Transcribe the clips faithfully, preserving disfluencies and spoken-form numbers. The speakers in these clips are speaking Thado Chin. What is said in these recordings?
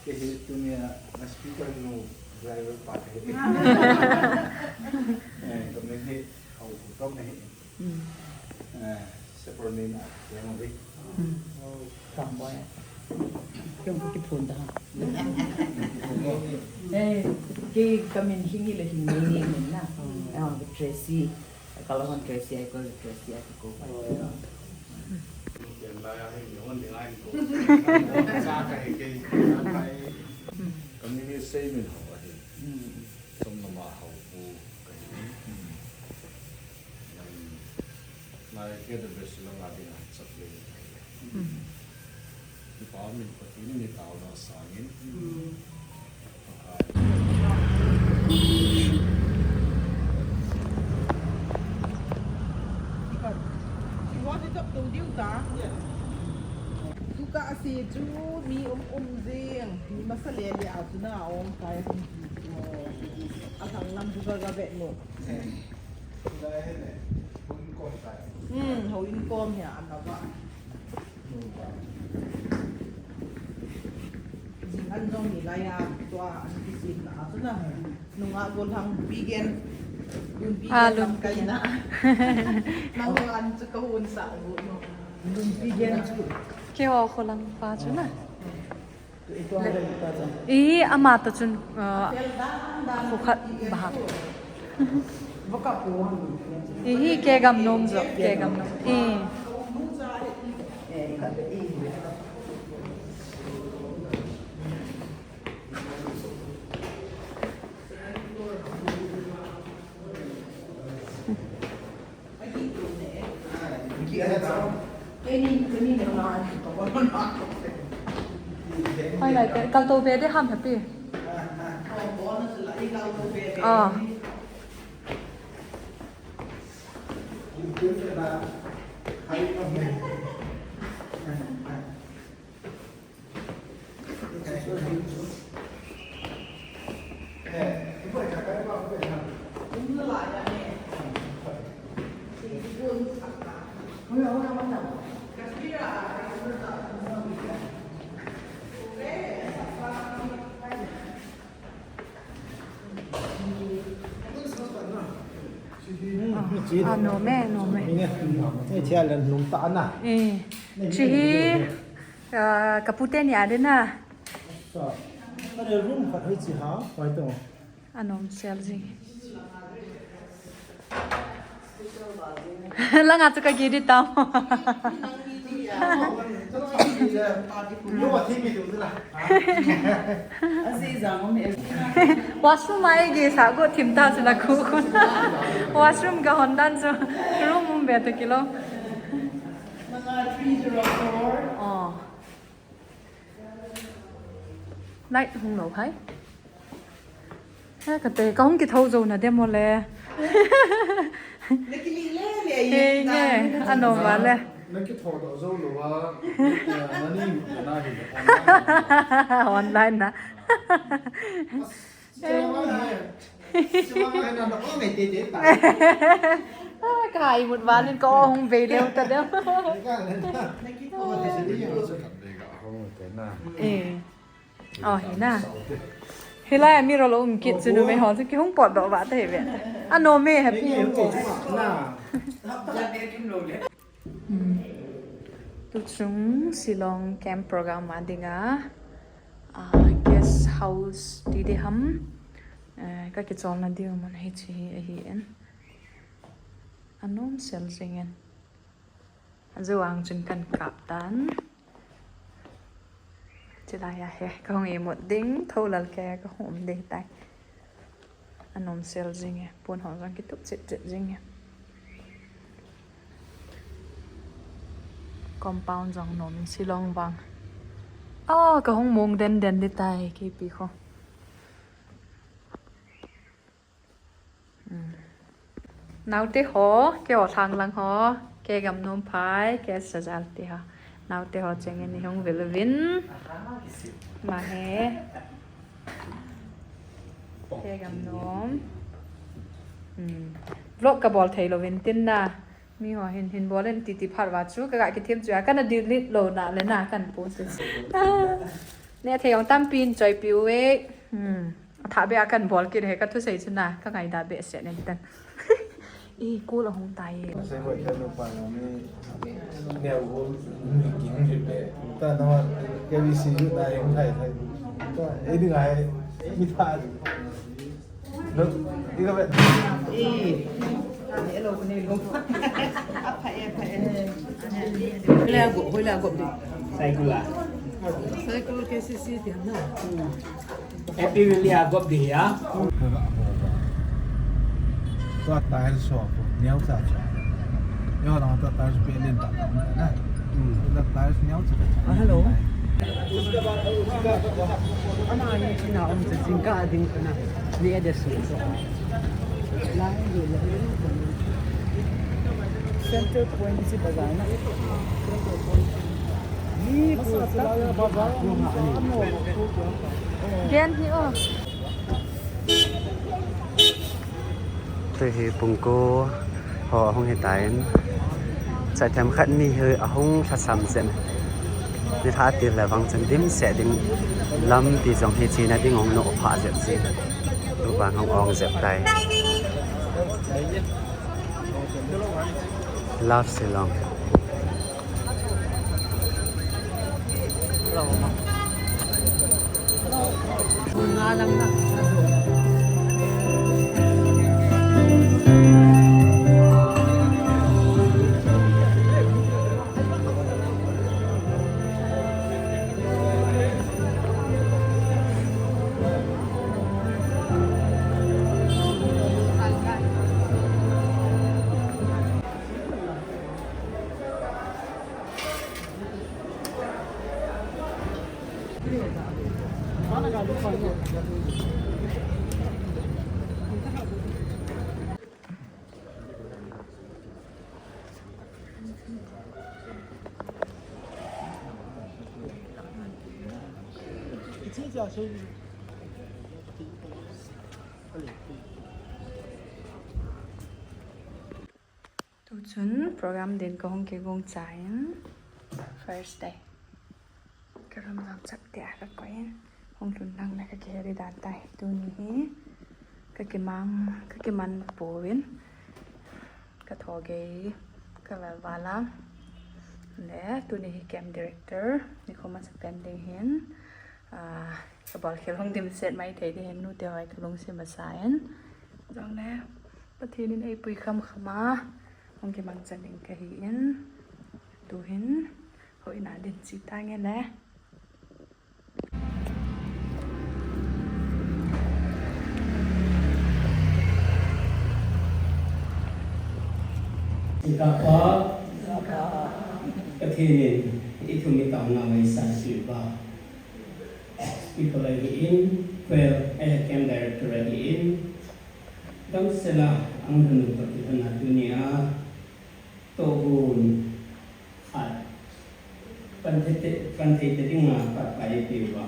Kei hi tunia speaker nu driver pa kahi. Eh, kamin hi Haopu Tom ahi. Hmm. Eh, Sapormeina, Keng ahi. Hmm. Tom boy. Kei hung kiphun ta. Eh, kei kamin hi ngi le hi ngi ngi ngi na. Hmm. Eh, Tracy. Ka la hon Tracy ai ko, Tracy ai ko pa. Oh, yeah. Ken la ya hi ni hon ding ai ko. Sa ka hi kei. Kamin hi Seiminhao ahi. Hmm. Chomlam a Haopu kahi. Hmm. Lai ke the best la nga ding a chap le. Hmm. Kipa min Pathen in taona sangin. Hmm. Tuka ase chu mi um um jing, mi masa le le a chu na um kai hung. A thang lam chu ka ga vet nu. Hmm, houin kom hi a na va. Jing an jong ni lai a, tua an kisin na a chu na. Nunga gollhang pi gen. Lun pi gen lam kai na. Nang an chu ka hun sa gu no. Lun pi gen chu. Keiho gollhang pa chu na. Ihi, ama toh chun, uh, khu khat bahak. Ihi, kei gam nom jo, kei gam nom. I. Hoi lai, kal to ve de ham happy. Ah. Ah, nom e, nom e. Ni nge, ni thia len nung ta na. Eh, chi hi, ah, ka pu teni a ding na. Sa. Are room khat hoi chi ha, hoi to. Anom sel jing. Langa chu ka gidi tam. Washroom a ei gisa go thim ta chu la khu khu. Washroom ka hon dan chu room um be to kilo. Oh. Light hung lo hai. Ha, ka te, ka hung kitho jo na demo le. Na kili le le. Hei nge, anom va le. Na kitho do jo lo va. Na ni na hi. Online na. Ka imut valin ka hung vei leu ta deu. Eh. Oh, hi na. Hilai a mi rolo um kit chu numei ho chu kihung potdoh va ta hi ve. Anom e, happy. Hmm. Tuchung Shillong camp program a dinga, ah, guest house ti ding ham, eh, ka kicholna ding mun hi chi hi ahi in. Anom sel jing in. Ajo ang chun kan kap tan. Chilai a hi, ka hung imut ding, tho lal kei a ka hung um ding tai. Anom sel jing e, pon ho jong kitup chet chet jing e. Compound jong nom in Shillong vang. Ah, ka hung mong den den ding tai, kei pi kho. Hmm. Naote ho, keiho lhang lang ho, kei gam nom phai, kei sajal te ho. Naote ho cheng in ihung vil uvin. Ma he. Kei gam nom. Hmm. Vlog ka bol thei louvin tin na. Mi ho hin, hin bol in titi phat va chu, ka ga kithem chu a, kana delete lou na le na, kan post. Ah. Neh thei jong tampin choipiu ve. Hmm. Athah beh a kan bol kit e, ka thusei chu na, ka ngaida behseh nen tan. I, kul ahung tai e. Masai hoi ka nupa ni neo hol ni king ni pe. Ta na wa, K B C U na jong thai thai. Ta, e ding ai, mi tha. No, ikaw ba? Eh. Hello, hello. Apa ya, apa ya? Hoila go, hoila go di. Saikul a. Saikul K C C dia na. Happy Valley a go di ya. Tua tiles so, neo sa sa. Yo, na tua tiles pe len ta na. Hmm. Tua tiles neo sa sa. Ah, hello. Ama ni china um sa jingkah ding kana. Ni ade su so. Center point si bazar na. Ni ko sa bazar. Gen hi o. Tuhi pung ko ho ahung hitan. Chai themkhat mi hi ahung lhasam jep. Ni lha til le vang chun dimset ding lampi jong hi chena ding ahung no pha jep ji. Tuban hung ong jep tai. Love Shillong. Tuchun program din kahung kigong chain first day. Ka room jong chap tia ka koi in. Hung lhun lang le ka kihe di dan tai. Tuni hi ka kimang, ka kiman pouvin. Ka thogei, ka velval a. Le, tuni hi camp director, nikho masapen ding hin. Ah, ka bolkhel hung dimset mai thei ding hin, nute hoi ka lungsim asa in. Jongle, Pathen in eipui kham kham a, hung kimang chan ding kahi in. Tuhin, Hoi na din chi tange le. Ka Pa, Pathen in ithum itaona mai sa si ba. Speaker ahi in, choir, eh, camp director ahi in. Damsel a, ang hanu Pathen na tunia. Tohgon khat. Kan thei te, kan thei te dinga khat pai peuva.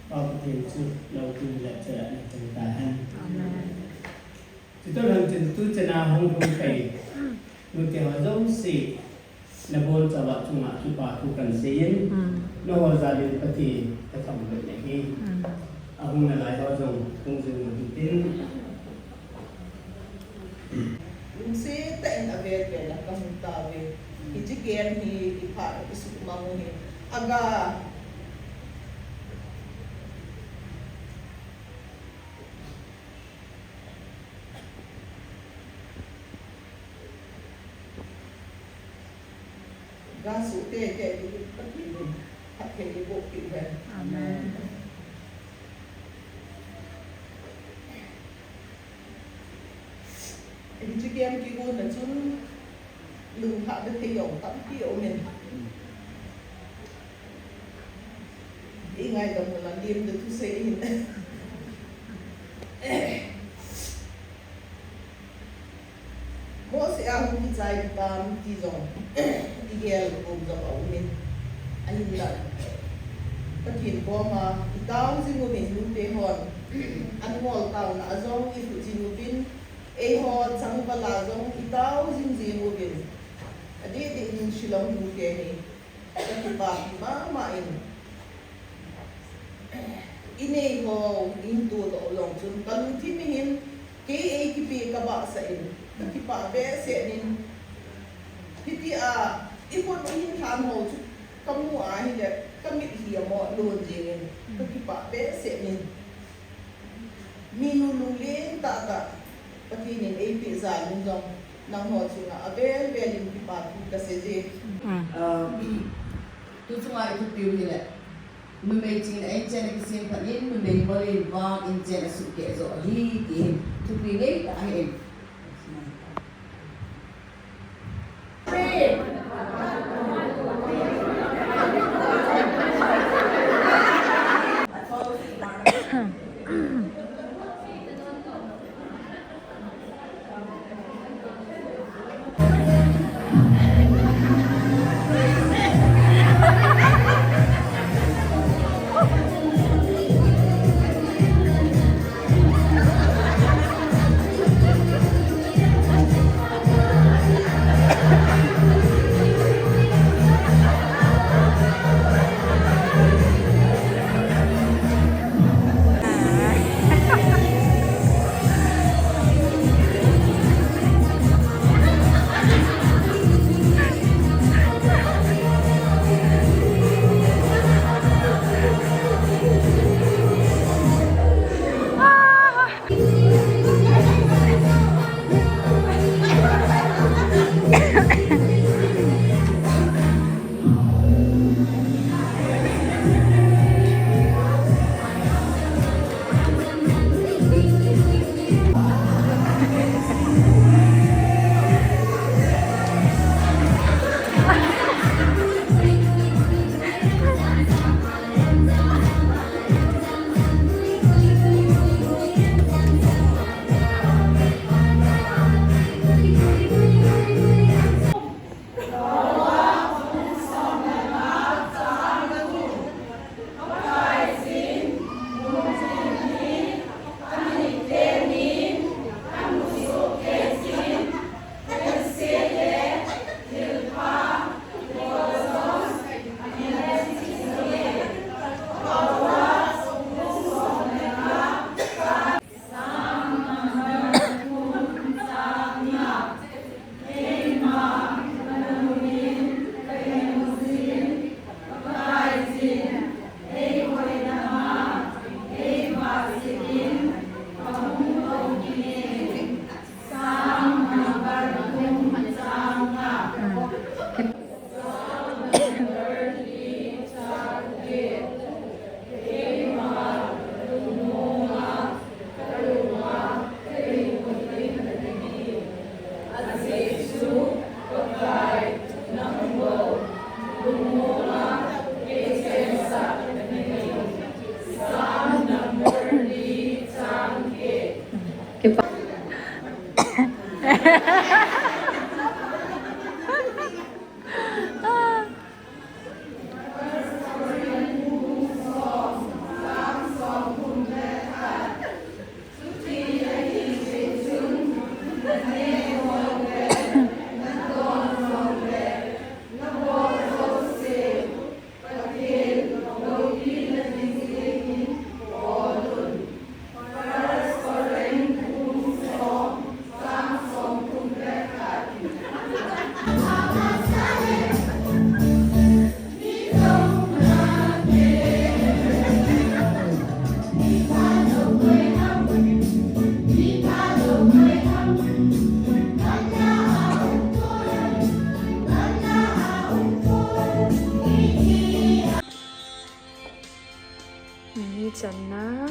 Pa Pathen chu lou tu le chela na chang ta hen. Amen. Chutoh lhon chun tu chena hung hung kai. Nute ho jong si. Na bol chava chunga kipa thu kan sei in. Hmm. Na ho jal in Pathen ka thangvah na hi. Hmm. Ahung nalai ho jong hung jing u hitin. Lungset tah in avel vel a ka hung tauve. Hiche camp hi ipha isuhmang u hi. Aga. Ga suh teitei ding Pathen in phatthei eiboh peh uhen. Amen. Hiche camp kigonna chun lungthah bethei jong tampi aum in. Eingaidam ula lim de thusei hin. Mohseh a hung kichai tam ti jong, igel khom jong aum in, ahinla Pathen koma itao jing uvin, nute hon an ngol taona a jong ilhuh jing uvin, eiho changval a jong itao jing jing uvin, adeh deh in Shillong nute hi kakipapi mama in. Inei ho, in tudoh jong chun, kalungthim in hin, kei eikipe kabahsah in, kakipah behseh in, hitia, ikhun u hin lhan ho chu, kamu ahile, kamitlhi amoh lon jeng in, kakipah behseh in. Minu lunglen tahtah, Pathen in eipeh jal in jong, nangho chunga avel vel in kipa thu kasei e. Ah, tu chunga ithupiu hile. Numei chingin a inchen akisem phat in, numei ngol in vang inchen asuhkeh joh ahi, tin thupi ngeitah ahi. Ni channa.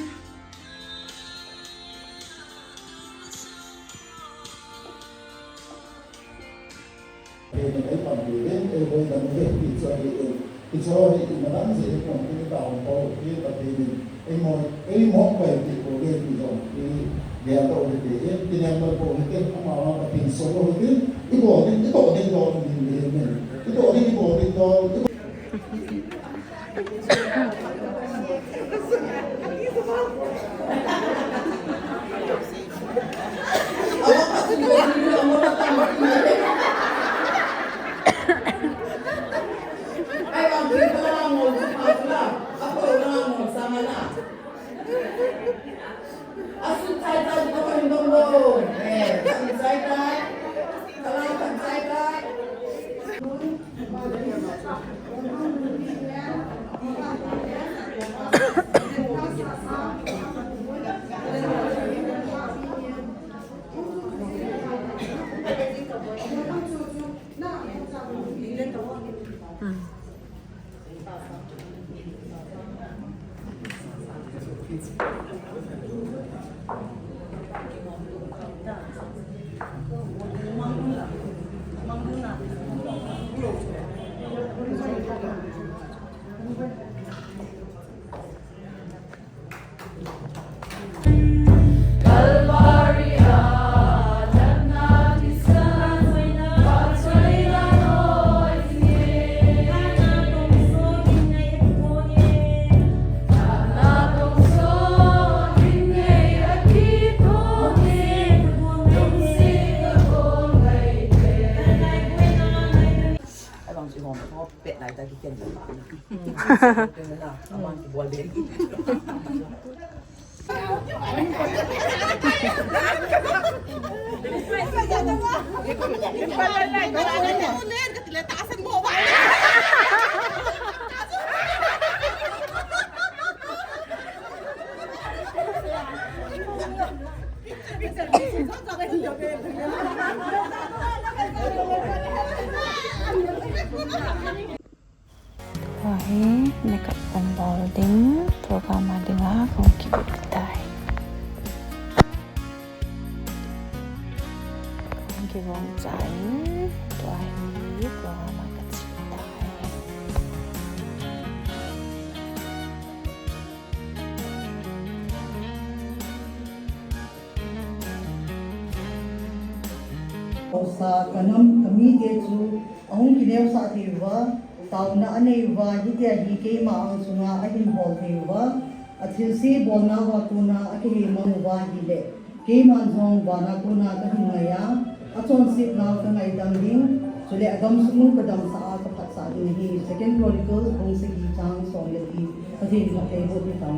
Pathen in eipanpi uvin, eihoidam uvin, ti chu ahi in. Hiche hi imadang jeh hi pon tin itao po, hi Pathen in eimo, eimo koi ti po le ti jong, i geldoh u hite, i kinem lou po hite, ama vang Pathen sou u hite, ibol ding, itoh ding, itoh ding, itoh ding, ibol ding, itoh ding. Tua hi makeup kong bol ding, program a dinga kong kibol tai. Kong kibol chai, tua hi program a kache tai. Osa kanam kamite chu ahung kineosah thei uva, taona anei uva, hitia hi keima ang sunga ahin hol thei uva, athilse bolna uva kona akihei mang uva ahile, keiman jong vana kona kahin ngai a, achonset nau kangaidam ding, chule agamsung u kadamsah a kaphatsah ding ahi. Second Chronicles bung sagi chang som le li. Pathen in phatthei boh in tao.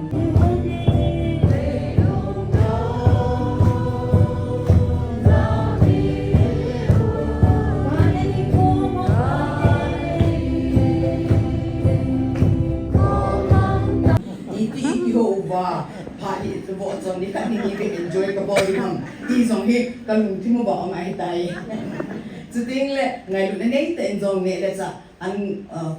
Iti, iti ho uva, pha hi, tu bo chon ni khat ni ni ve enjoy kabol ding ham. Ti jong hi kalungthim uva angai tai. Chuteng le, ngailutna neitah in jong neh le chah an, uh,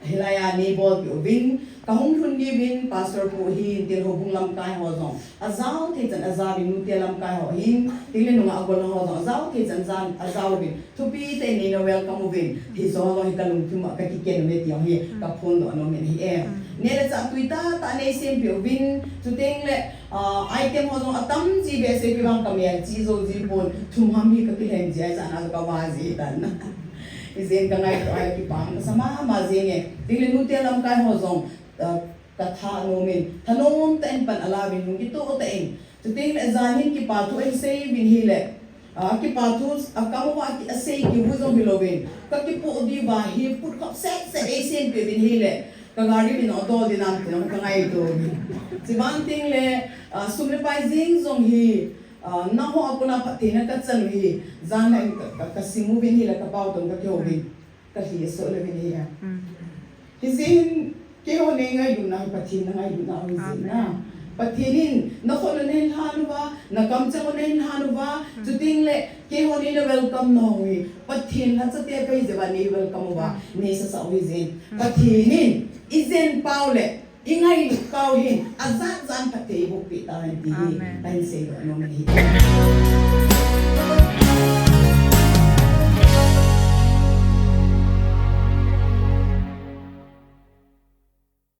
hilai a neibolpeh uvin, kahung lhun diuvin, Pastor pu hin, tin houbung lamkai ho jong ajao thei chan ajaovin, nute lamkai ho hin, tin le nungah agol ho jong ajao thei chan jan ajaovin, thupi tah in neina welcome uvin, hiche ho jong hi kalungthim a kakiken uve ti jong hi kaphondoh nom in ahi e. Neh le chah tui tahtah neisempeh uvin, chuteng le, ah, item ho jong atam ji behseh, kei vang kamelchih jou ji pon, thum ham hi kakilhen ji ahi, jana jong kava ji tan. Hijeh in kangaito a kipah kasa mama jenge. Tin le nute lamkai ho jong, ah, katha nom in, thanom tah in pan alauvin, lungkitoh tah in. Chuteng le jan hin kipa thu ahin seiuvin ahile, ah, kipa thu akam uva asei kit u jong hilouvin, kakipoh diuva hi put khop sehseh eisempeh uvin ahile, kagari vin adol ding nam ti jong kangaito uvin. Chubang teng le, ah, sum le pai jeng jong hi, ah, nangho a kona phattheina kachan u hi, jan hin ka, ka, kasim uvin ahile kapao tong kakihouvin, kalhi asoh le uvin ahi. Hijeh in keiho nei ngailutna hi Pathen na ngailutna u hijeh in na. Pathen in nakhut u nahin lhan uva, nakamchang u nahin lhan uva, chuteng le keiho neina welcome nau hi Pathen lhacha te kahi jeh uva nei welcome uva, nei sasah u hijeh in. Pathen in ijen pau le ingailut pau hin ajat jat in phatthei eibohpeh tahen ti hi kahin seidoh nom in ahi.